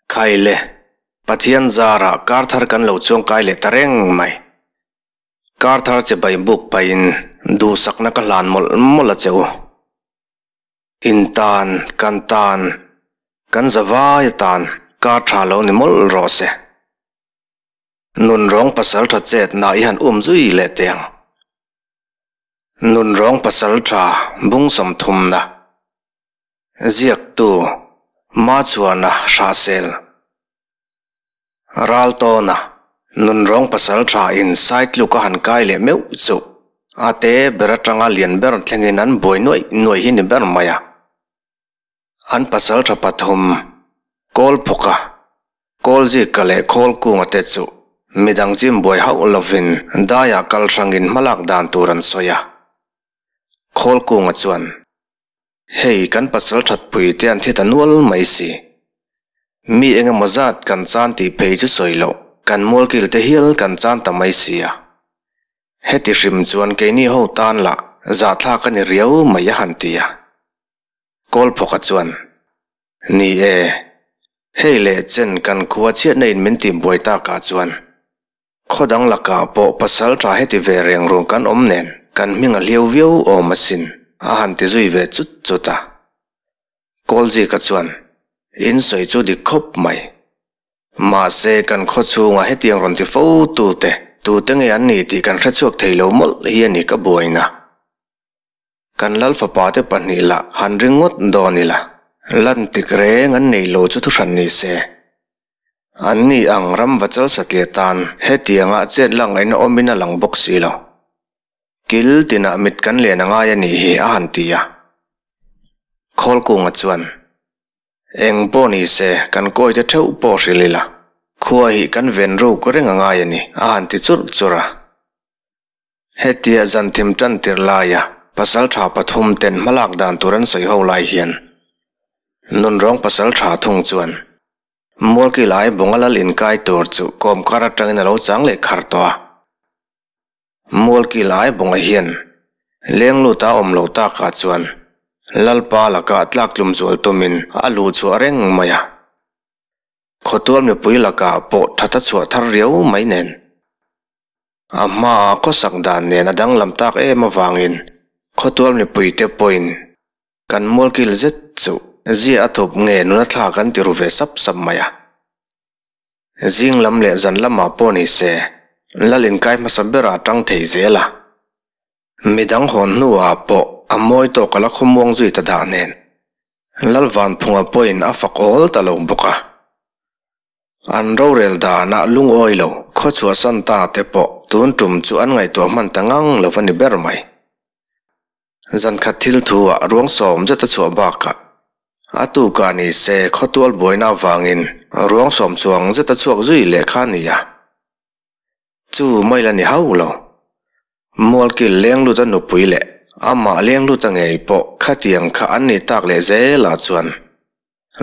Khai le, Pathian zarah kar thar kan lo chuang kai leh ta reng mai. Kar thar che bai buk pahin duhsakna ka hlan mawlh mawlh a che u. In tan, kan tan, kan zavai atan kar tha lo ni mawlh rawh se. Nunrawng pasal tha chet na i han um zui leh teh ang. Nunrawng pasal tha bung sawmthumna. Ziaktu, Machuana Hrahsel. Raltawna, Nunrawng pasal tha in Saitluk a han kai leh meuh chu a te ber atanga lian ber thlengin an buai nuaih nuaih hi ni ber mai a. An pasal tha pathum, Kawlphawka, Kawlzika leh Khawlkunga te chu midang chim buai hauh lovin daiah kal hrangin hmalak dan tur an sawi a. Khawlkunga chuan. Hei kan pasal thatpui te an thi ta nual mai si. Mi eng emaw zat kan chan tih phei chu sawi loh, kan mualkil te hial kan chan ta mai si a. Heti hrim chuan keini ho tan lah zahthlak a ni riau mai a han ti a. Kawlphawka chuan, Ni e, hei leh chen kan khua chhiatna in min tihbuai takah chuan Khaw dang lakah pawh pasal tha heti ve reng rung kan awm nen kan hming a hliau viau awm asin, a han ti zui ve chut chut a. Kawlzika chuan, In sawi chu dik khawp mai. Mahse kan khaw chhunga hetiang rawn ti fo tute, tute nge an ni tih kan hrechhuak thei lo mawlh hi a ni ka buaina. Kan lal fapa te pahnih lah han ring ngawt dawn ila, lan tik reng an nei lo chu thuhran ni se. An ni ang ram va chal satliah tan hetianga chet lak ngaihna awmin a lang bawk si lo. Kil tinah mit kan len a ngai a nih hi a han ti a. Khawlkunga chuan, Eng pawh ni se, kan kawite theuh pawh hrilh ila, khua hi kan ven ruk reng a ngai a ni a han ti churh churh a. Hetia zan thim tan tir laia pasal tha pathum ten hmalak dan tur an sawi ho lai hian nunrawng pasal tha thung chuan Mualki lai bunga lal inkai tur chu kawmkar atangin a lo chang leh khar tawh a. Mualki lai bunga hian lengluta awm lo takah chuan Lalpa lakah tlaktlum zual tumin a luh chhuah reng mai a. Khawtual mipui lakah pawh that a chhuah thar riau mai nen. A hmaa khawsak dan nen a danglam tak em avangin khawtual mipuite pawhin kan mualkil zet chu zia a thup nge nuna thla kan ti ru ve sap sap mai a. Zing lam leh zan lamah pawh ni se lal inkai hmasa berah tang thei zel a. Midang hawn hnuah pawh a mawi tawk a la khawmuang zui ta dah nen Lalvanphunga pawhin a fak awl ta lo bawk a. An rorel danah lungawi lo khawchhuahsan ta te pawh tun tum chu an ngaihtuah hman ta ngang lo a ni ber mai. Zan khat thil thu ah ruang sawm zet a chhuah bakah a tukah ni se khawtual buaina avangin ruang sawm chuang zet a chhuak zui leh kha a ni a. Chu mai la ni hauh lo. Mualkil lenglut a nupui leh amah lenglut a ngei pawh khatiang kha an ni tak leh zelah chuan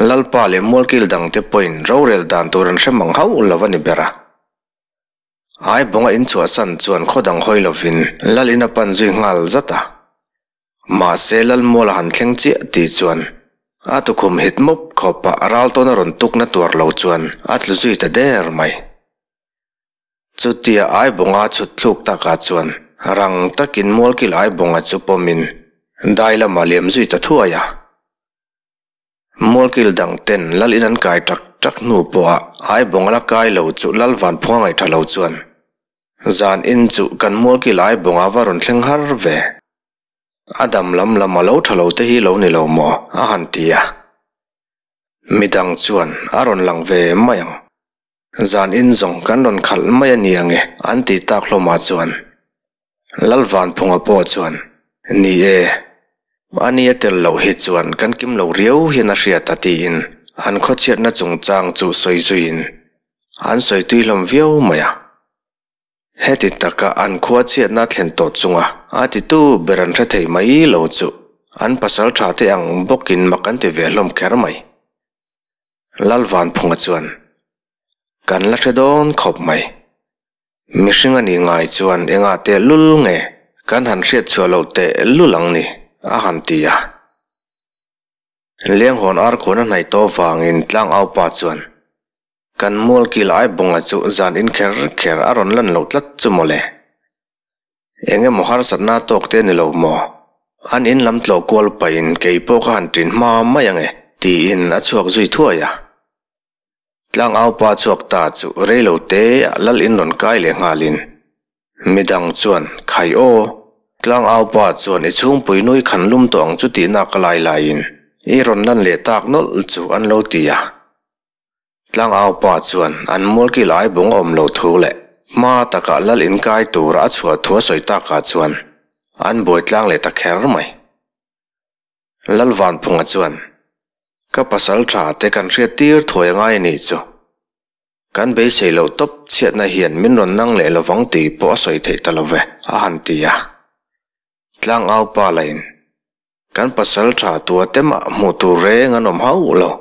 Lalpa leh mualkil dangte pawhin rorel dan tur an hre mang hauh lo a ni ber a. Aibawnga inchhuahsan chuan khaw dang hawi lovin Lal in a pan zui nghal zat a. Mahse Lalmual a han thleng chiah tih chuan a tukhum hit mawp khawpa ral tawn a rawn tukna tuar lo chuan a tlu zui ta der mai. Chutia Aibawnga chhut thluk takah chuan rang takin mualkil Aibawnga chu pawmin dai lamah liam zui ta thuai a. Mualkil dang ten lal in an kai tak tak hnu pawha Aibawng a la kai lo chu Lal Vanphunga ngaih tha lo chuan zan in chu kan mualkil Aibawng a va rawn thleng har ve. A dam lam lam a lo tha lo te hi lo ni lo maw a han ti a. Midang chuan a rawn lang ve mai ang. Zan in zawng kan rawn khalh mai a ni ang e an ti tak hlawmah chuan Lal Vanphunga pawh chuan, Ni e, a ni a tel loh hi chuan kan kim lo riau hian a hriat a tiin an khawchhiatna chungchang chu sawi zuiin an sawi tui hlawm viau mai a. Heti taka an khua chhiatna thlen tawh chunga a titu ber an hre thei mai lo chu an pasal tha te ang bawkin mak an ti ve hlawm kher mai. Lal Vanphunga chuan, Kan la hre dawn khawp mai. Mihring a nih ngai chuan engah teh lul nge kan han hriat chhuah loh teh lul ang ni? a han ti a. Lenghawn ar khuan a hnaih tawh vangin tlangau pa chuan. Kan mualkil Aibawnga chu zan in kher kher a rawn lan loh tlat chu mawle. Eng emaw harsatna tawk te ni lo maw? An in lam tlawh kual pahin kei pawh ka han ṭin hma mai ang e, tiin a chhuak zui thuai a. Tlangaupa chhuak ta chu rei lo te ah lal in rawn kai leh nghalin midang chuan khai aw, Tlangaupa chuan i chhungpui nui khan lum tawh ang chu tihna ka lai laiin i rawn lan leh tak nawlh chu an lo ti a. Tlangaupa chuan an mualkil aibung a awm lo thu leh hma takah lal inkai tura a chhuah thu a sawi takah chuan an buai tlang leh ta kher mai. Lalvanphunga chuan, Ka pasal tha te kan hriat tir thuai a ngai a nih chu. Kan beisei loh tawp chhiatna hian min rawn nang leh lovang tih pawh a sawi theih ta lo ve, a han ti a. Tlangaupa lahin, Kan pasal tha tua te mah hmuh tur reng an awm hauh lo,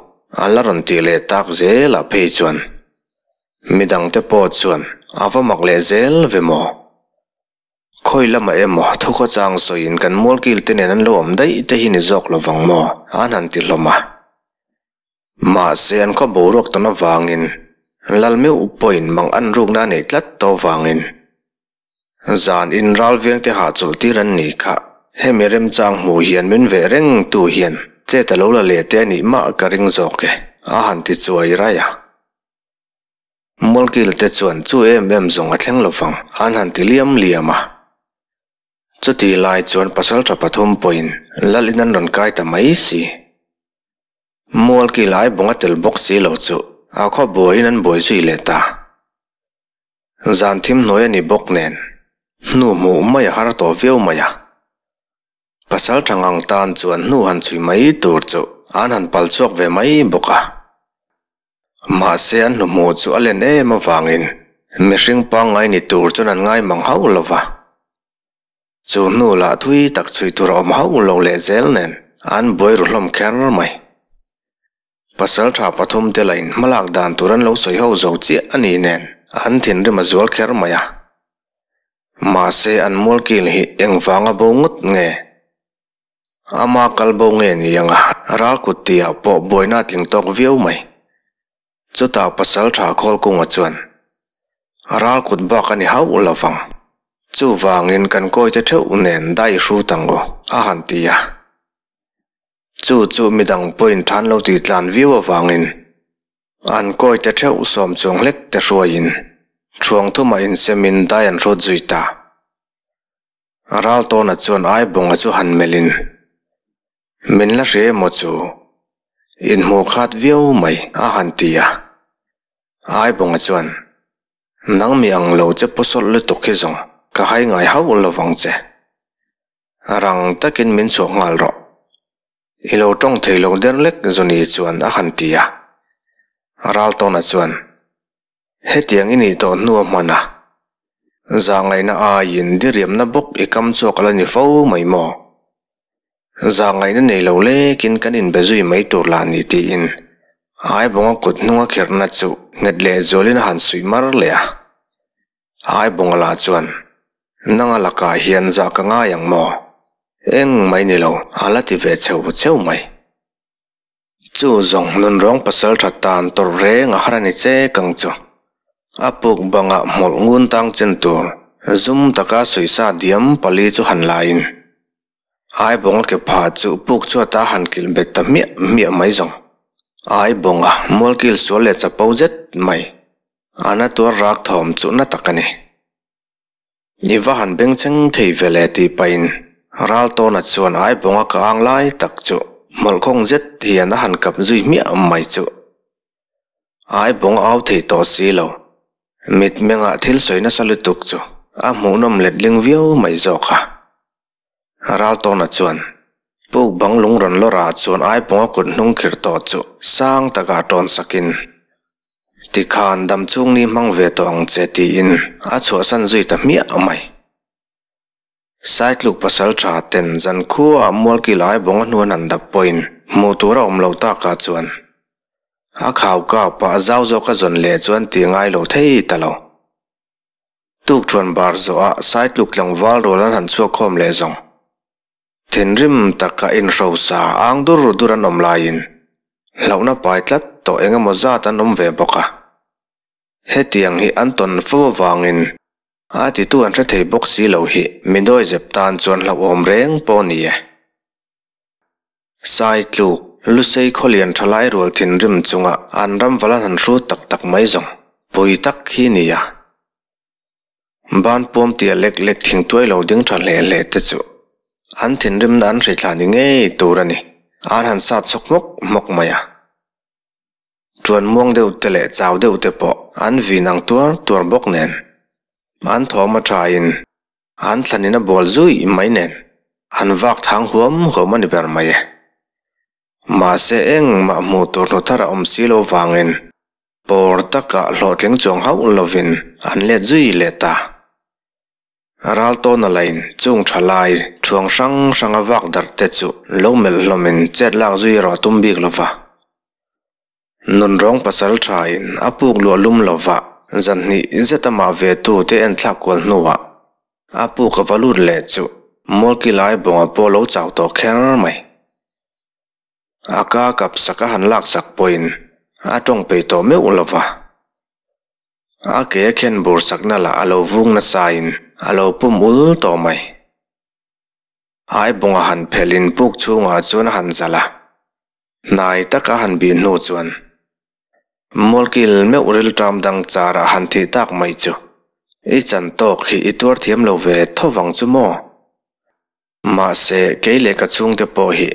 a la rawn tih leh tak zel ah phei chuan midang te pawh chuan a va mak leh zel ve maw? Khawi lamah emaw thukhaw chang sawiin kan mualkil te nen an lo awm daih te hi ni zawk lo vang maw? an han ti hlawm a. Mahse an khaw boruak tawn avangin lal meuh pawhin mang an rukna a neih tlat tawh avangin Zan in ral veng te hahchawlh tir an nih kha. Hemi remchang hmuh hian min veh reng tu hian chet a lo la leh te a nih mah ka ring zawk e, a han ti chuai raih a. Mualkil te chuan chu em em zawng a thleng lovang an han ti liam liam a. Chuti lai chuan pasaltha pathum pawhin lal in an rawn kai ta mai si. Mualkil ai bawng a tel bawk si lo chu a khaw buaiin an buai zui leh ta. Zan thim hnuai a ni bawk nen, hnu hmuh mai a har tawh viau mai a. Pasal tha ngang tan chuan hnu han chhui mai tur chu an han pal chhuak ve mai bawk a. Mahse an hnu hmuh chu a len em avangin mihring pangngai ni tur chuan an ngai mang hauh lo va. Chu hnu lah thui tak chhui tur a awm hauh lo leh zel nen an buai ru hlawm kher mai. Pasal tha pathum te lain hmalak dan tur an lo sawi ho zo chiah a nih nen an thinrim a zual kher mai a. Mahse an mualkil hi engvanga bo ngawt nge? Ama kal bo nge ni anga ral kut tihah pawh buaina a tling tawk viau mai. Chutah pasal tha Khawlkunga chuan ral kut bak a ni hauh lo vang. Chuvangin kan kawite theuh nen dai hrut ang u a han ti a. Chu chu midang pawhin than lo tih tlan viau avangin an kawite theuh sawm chuang hlek te hruaiin thuang thumah insemin dai an hrawt zui ta. Raltawna chuan Aibawnga chu han melhin, Min la hria emaw chu inhmuh khat viau mai a han ti a. Aibawnga chuan, Nang mi ang lo che pawsawlh lutuk hi zawng ka hai ngai hauh lovang che. Rang takin min chhuak nghal rawh. I lo tawng thei lo der lek Zuni chuan a han ti a. Raltawna chuan, Hetiang i nih tawh hnu a hman a, zahngaihna aiin diriamna bawk i kam chhuak a la ni fo mai maw? Zahngaihna nei lo lekin kan inbe zui mai tur lah ni tiin Aibawnga kut hnunga kherhna chu nghet lehzualin a han suih mar leh a. Aibawnga lah chuan, Nanga lakah hian zah ka ngai ang maw? Eng mai ni lo, a la ti ve cheu cheu mai. Chu zawng nunrawng pasal tha tan tawrh reng a har a ni che kang chu. A puk bangah hmawlh ngun tang chen tur zum taka suisa diam pali chu han laiin Aibawnga ke pha chu puk chhuat a han kilh bet ta hmiah hmiah mai zawng. Aibawnga mualkil sual leh chapo zet mai. A na tuar rak thawm chu na tak a ni. I va han bengchheng thei ve le tih pahin Raltawna chuan Aibawnga ka ang lai tak chu hmawlhkhawng zet hian a han kap zui hmiah mai chu. Aibawnga au thei tawh si lo. Mitmengah thil sawi nasa lutuk chu a hmuhnawm letling viau mai zawk a. Raltawna chuan puk bang lung rawn lawrah chuan Aibawnga kut hnung khirh tawh chu sang takah tawn sakin, Tikhan dam chung ni hmang ve tawh ang che tiin a chhuahsan zui ta hmiah mai. Saitluk pasal tha ten zan khuaah Mualkil Aibawnga hnuan han dap pawhin hmuh tur a awm lo takah chuan a khau kap ah zau zawk a zawn leh chuan ti ngai lo thei ta lo. Tukṭhuan bar zawhah Saitluk tlangval rual an han chhuak khawm leh zawng. Thinrim taka inhrosa ang dur dur an awm laiin hlauhna pai tlat tawh eng emaw zat an awm ve bawk a. Hetiang hi an tawn fo avangin a titu an hre thei bawk si lo hi mi dawizep tan chuan hlauhawm reng pawh a ni e. Sai tluk, Lusei khawlian thalai rual thinrim chunga an ram val an han hrut tak tak mai zawng pui tak hi a ni a. Ban puam tia lek lek thingtuai lo ding tha hle hle te chu an thinrimna an hrithla ni ngei tur a ni, an han sat chhawk hmawk hmawk mai a. Tuan muang deuh te leh chau deuh te pawh an vin ang tuar tuar bawk nen, an thawm a thain an thlanin a bawl zui mai nen an vak thang huam huam a ni ber mai e. Mahse engmah hmuh tur hnu thar a awm si lo vangin pawr takah hlawhtling chuang hauh lovin an let zui leh ta. Ral tawna lain chung tha lai thuang hrang hranga vak darh te chu lo melh hlawmin chet lak zui erawh a tum bik lo va. Nunrawng pasal thain a puk luah lum lo va, zan hnih zet amah ve tu te en thlak kual hnuah a puk a va lut leh chu Mualki lai bawnga pawh lo chau tawh kher mai. A ka kap sak a han lak sak pawhin a tawng peih tawh meuh lo va. A ke a khen bur sakna lah a lo vung nasain a lo pum ul tawh mai. Aibawng a han phelhin puk chhungah chuan a han zalh a, hnai taka a han bih hnu chuan Mualkil meuh rilṭam dang charah han thih tak mai chu i chan tawk hi i tuar thiam lo ve tho vang chu maw? Mahse kei leh ka chhungte pawh hi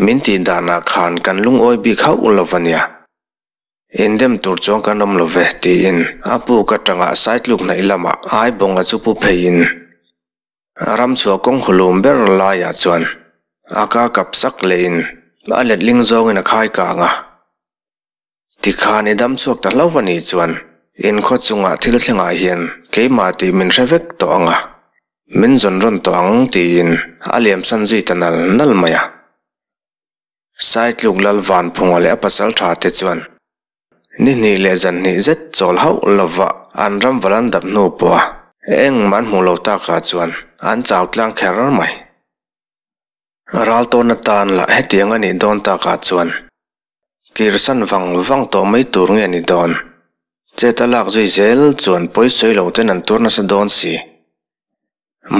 min tih danah khan kan lungawi bik hauh lo va nia. Indem tur chuan kan awm lo ve, tiin a puk atanga saitluk hnaih lamah Aibawnga chu pu pheiin ram chhuah kawng hulum ber laiah chuan a ka kap sak lehin a letling zawngin a khai kang a. Tikhan i dam chhuak ta hlauh a nih chuan in khaw chungah thil thlengah hian keimah tih min hre vek tawh ang a, min zawn rawn tawh ang tiin a liamsan zui ta nal nal mai a. Saitluk Lal Vanphunga leh a pasal tha te chuan ni hnih leh zan hnih zet chawl hauh lova an ram val an dap hnu pawh a engmah an hmuh lo takah chuan an chau tlang kher mai. Ral tawn atan lah hetiang a nih dawn takah chuan kirsan vang vang tawh mai tur nge ni dawn? Chet a lak zui zel chuan pawi sawi lo ten an tuar nasa dawn si.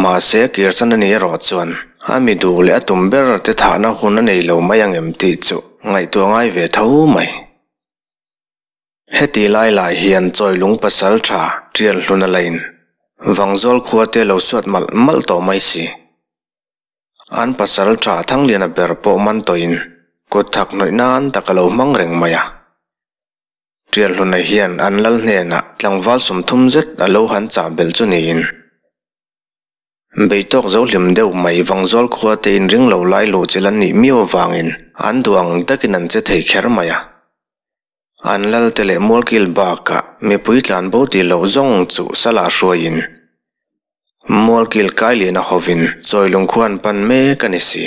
Mahse, Kirsan a nih erawh chuan a mi duh leh a tum ber te thahna hun a nei lo mai ang em tih chu ngaihtuah ngai ve tho mai. Heti lai lah hian Chawilung pasal tha tial hlun a lain Vangzawl khua te lo suat malh malh tawh mai si. An pasal tha Thangliana ber pawh man tawhin kut thak hnawih nan tak a lo hmang reng mai a. Ṭialhluna hian an lal hnenah tlangval 30 zet a lo han chah belh chu niin. Beitawk zo hlim deuh mai Vangzawl khua te inring lo lai luh chilh an nih miau avangin an duh ang takin an che thei kher mai a. An lal te leh Mualkil bakah mipui tlanbo tih loh zawng chu Salah hruaiin Mualkil Kailiana hovin Chawilung khua an pan mek a ni si.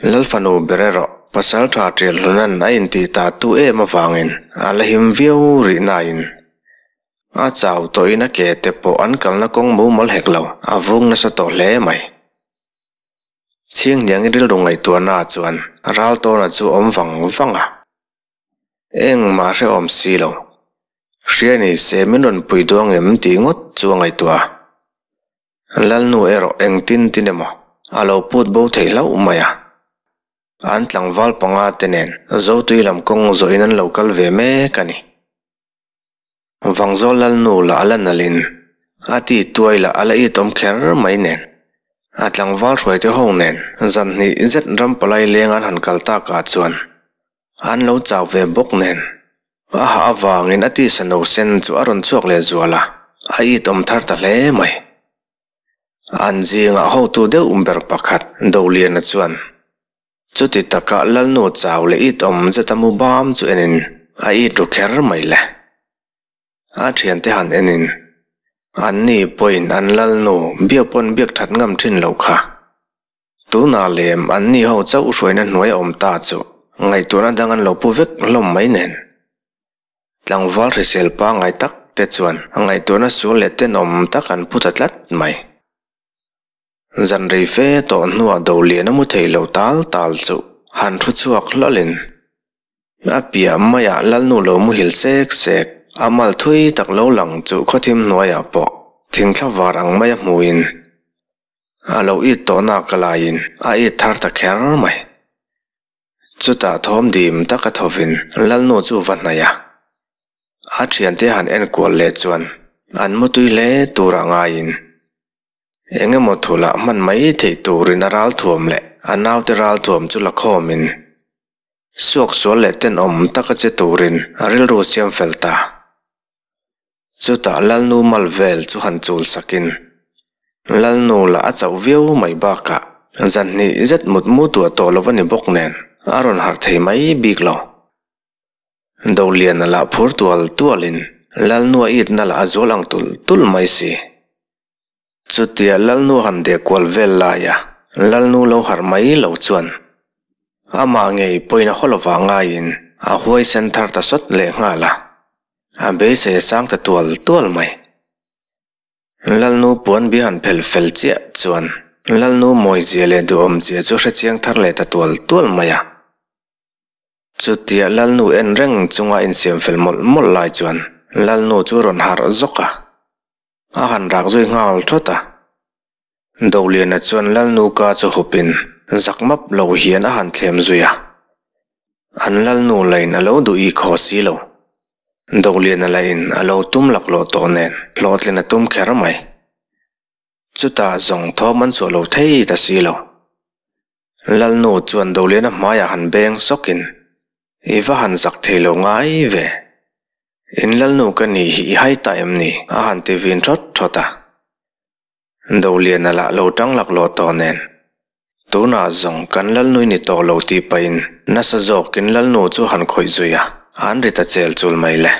Lalfanu ber erawh pasal tha ṭial hlunan a intih ta tu em avangin a la him viau rih nain a chau tawhin a ke te pawh an kalna kawng mumal hek lo, a vung nasa tawh hle mai. Chhinghniangin rilru ngaihtuahna chuan Raltawna chu awm vang vang a. Engmah hrehawm si lo. Hria ni se min rawn pui duang em tih ngawt chu a ngaihtuah a. Lalnu erawh engtin tin emaw a lo put bo thei hlauh mai a. An tlangval panga te nen Zotui lam kawng zawhin an lo kal ve mek a ni. Vangzawl Lalnu lah a la nalhin a ti tuai lah a la itawm kher mai nen a tlangval hruaite ho nen zan hnih zet ram palai leng an han kal takah chuan an lo chau ve bawk nen A hah avangin a tisa no sen chu a rawn chhuak leh zual a, a itawm thar ta hle mai. An zingah hotu deuh ber pakhat Doliana chuan chuti taka Lalnu chau leh itawm zeta mu bam chu enin a it ru kher mai le. A thiante han enin anni pawhin an Lalnu biak pawn biak that ngam thin lo kha. Tunah lem an ni ho chauh hruaina hnuai a awm ta chu ngaihtuahna dang an lo pu vek hlawm mai nen. Tlangval hrisel pangngai tak te chuan ngaihtuahna sual leh tenawm tak an pu ta tlat mai. Zan rei fe tawh hnuah do lian a mu thei lo tal tal chu han thu chhuak hlawlhin a piah maiah Lalnu lo muhil sek sek. A mal thui tak lo lang chu khawthim hnuaiah pawh thingthla var ang maia hmuin a lo it tawh nak laiin a it thar ta kher mai. Chutah thawm dim taka thovin Lalnu chu va hnaih a. A thiante han enkual leh chuan an mutui hle tura ngaiin Eng emaw thulah hman mai theih turin a ralthuam leh a naute ralthuam chu la khawmin suaksual leh tenawm taka che turin a rilru siam fel ta. Chutah Lalnu mal vel chu han chul sakin Lalnu lah a chauh viau mai bakah zan hnih zet mut mu tuah tawh lo a ni bawk nen a rawn harh thei mai bik lo. Doliana lah phur tual tualin Lalnu a itna lah a zual ang tulh tulh mai si. Chutia Lalnu han deh kual vel laia Lalnu lo harh mai lo chuan amah ngei pawhin a haw lovah ngaiin a huaisen thar ta sawt leh nghal a, a beisei a sang ta tual tual mai. Lalnu puan bi han phel fel chiah chuan Lalnu mawizia leh duhawmzia chu hrechiang thar leh ta tual tual mai a. Chutia Lalnu en reng chunga insiam fel mawlh mawlh lai chuan Lalnu chu rawn harh zawk a, a han rak zui nghal thawt a. Doliana chuan Lalnu ka chu hupin zak map lo hian a han thlem zui a. An Lalnu lain a lo duh i khaw si lo. Doliana lain a lo tum laklawh tawh nen hlawhtlin a tum kher mai. Chutah zawng thawm an chhuah lo thei ta si lo. Lalnu chuan Doliana hmaiah han beng sawkin, I va han zak thei lo ngai ve. In Lalnu ka ni hi i hai ta em ni? a han ti vin thawt thawt a. Doliana lah lo tang laklawh tawh nen, Tunah zawng kan Lalnu i ni tawh lo tih pahin nasa zawkin Lalnu chu han khawih zui a, an ri ta chel chul mai le.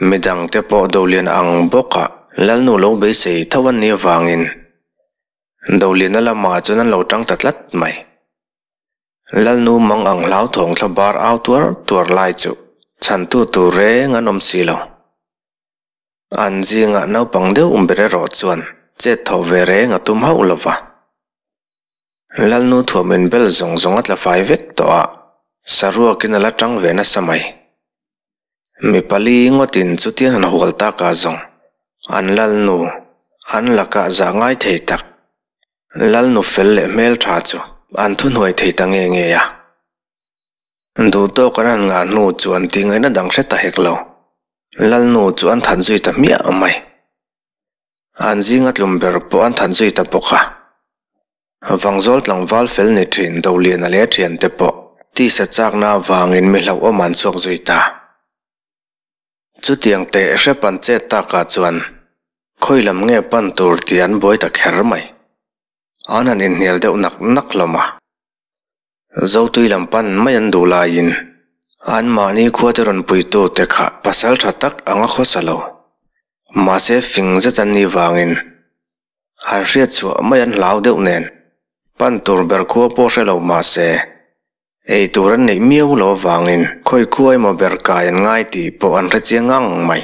Midangte pawh Doliana ang bawkah Lalnu lo beisei tho an nih avangin, Doliana lamah chuan an lo tang ta tlat mai. Lalnu mang ang hlauthawng thla bar au tuar tuar lai chu chhantu tur reng an awm si lo. An zingah naupang deuh ber erawh chuan chet thawh ve reng a tum hauh lo va. Lalnu thuam inbel zawng zawng a tla fai vek tawh a, saruakin a la tang ve nasa mai. Mi pali ngawtin chutiang han hual takah zawng an lalnu an lakah zah ngai thei tak. Lalnu fel leh hmeltha chu an thuhnuai thei ta nge nge a. Duh tawk an han ngah hnu chu an tih ngaihna dang hre ta hek lo. Lalnu chu an that zui ta hmiah mai. An zinga tlum ber pawh an that zui ta bawk a. Vangzawl tlangval fel ni thin Doliana leh a thiante pawh tisa chakna avangin mi hlauhawm an chhuak zui ta. Chutiang teh hrep an chet takah chuan khawi lam nge pan tur tih an buai ta kher mai. An han inhnial deuh nak nak hlawm a. Zotui lam pan mai an duh laiin anmahni khuate rawn puitute kha pasal tha tak anga khawsa lo. Mahse fing zet an nih vangin An hriat chhuah mai an hlau deuh nen, pan tur ber khua pawh hre lo mah se, ei tur an neih miau lo avangin khawi khua emaw ber kai an ngai tih pawh an hre chiang ngang mai.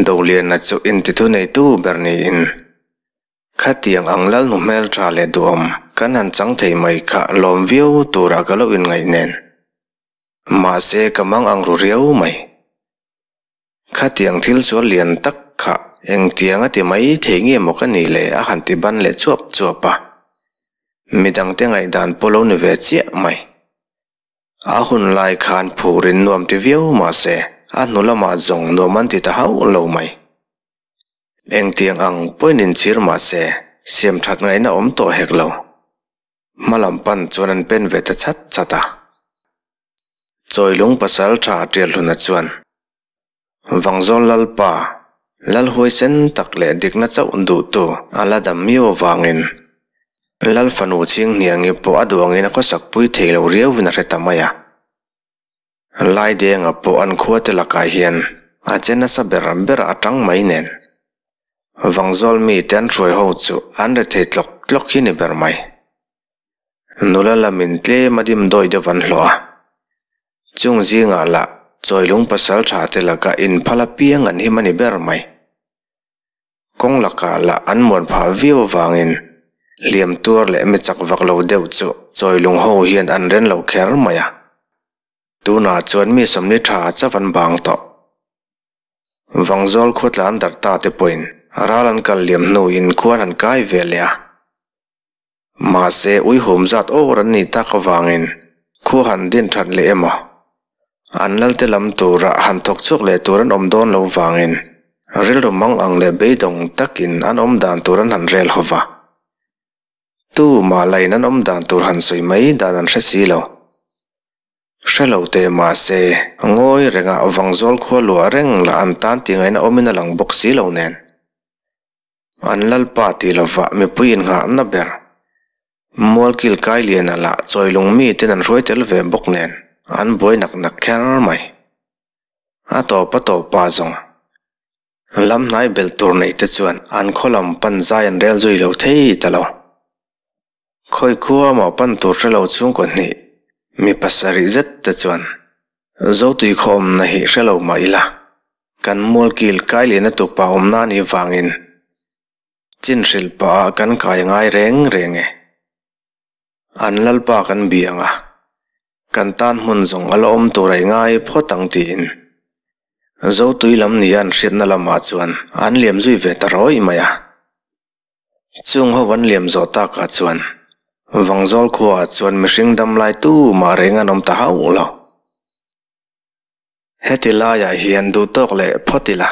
Doliana chu intithu neitu ber niin, Khatiang ang Lalnu hmeltha leh duhawm kan han chang thei mai kha lawm viau turah ka lo inngaih nen, mahse ka mang ang ru riau mai. Khatiang thil sual lian tak kha engtiang a ti mai thei nge maw ka nih le a han ti ban leh chuap chuap a. Midangte ngaihdan pawh lo ni ve chiah mai. A hun lai khan phurin nuam ti viau mah se a hnu lamah zawng nuam an ti ta hauh lo mai. Engtiang ang pawhin inchhir mah se siam that ngaihna awm tawh hek lo. Hma lam pan chuan an pen ve ta chat chat a. Chawilung pasal tha Tialhluna chuan, Vangzawl Lalpa, Lal huaisen tak leh dikna chauh duhtu a la dam miau avangin Lal fanu Chhinghniangi pawh a duh angin a khawsak pui thei lo riauin a hre ta mai a. Laidenga pawh an khuate lakah hian a che nasa ber ber a tang mai nen. Vangzawl mite an hruai ho chu an rethei tlawk tlawk hi ni ber mai. Nula lamin tlem a dim dawi deuh an hlawh a. Chung zingah lah Chawilung pasal tha te lakah inphal apiang an him a ni ber mai. Kawng lakah lah an muan phah viau avangin hliam tuar leh mi chak vak lo deuh chu Chawilung ho hian an ren lo kher mai a. Tunah chuan mi 40 tha chauh an bang tawh. Vangzawl khua tlan darh ta te pawhin ral an kal liam hnuin khuan han kai ve leh a. Mahse uihawm zat awr an nih tak avangin khua han din that leh emaw? An lalte lam tura han thawk chhuak leh tur an awm dawn lo vangin rilru mang ang leh beidawng takin an awm dan tur an han rel ho va. Tu mah lain an awm dan tur han sawi mai dan an hre si lo. Hre lo teh mahse, ngawi rengah Vangzawl khua luah reng lah an tan tih ngaihna awmin a lang bawk si lo nen. An lalpa tih lovah mipui innghahna ber. Mualkil Kailiana lah chawilung miten an hruai tel ve bawk nen an buai nak nak kher mai. A tawp a tawp pa zawng. Lam hnai belh tur neih te chuan an khaw lam pan zai an rel zui lo thei ta lo. Khawi khua mah pan tur hre lo chhungkaw hnih mi pasarih zet te chuan Zotui khaw awmna hi hre lo mah ila, kan mualkil kailiana tupa awmna a nih vangin chin hrilh pah ah kan kai ngai reng reng e. An lalpa kan biang a, kan tan hmun zawng a la awm tur a i ngai phawt ang tiin Zotui lam nia an hriatna lamah chuan an liam zui ve ta rawih mai a. Chung ho an liam zawh takah chuan Vangzawl khuaah chuan mihring dam lai tu mah reng an awm ta hauh lo. Heti laiah hian duhtawk leh phawt ila,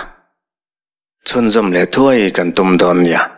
chhunzawm leh thuai kan tum dawn nia.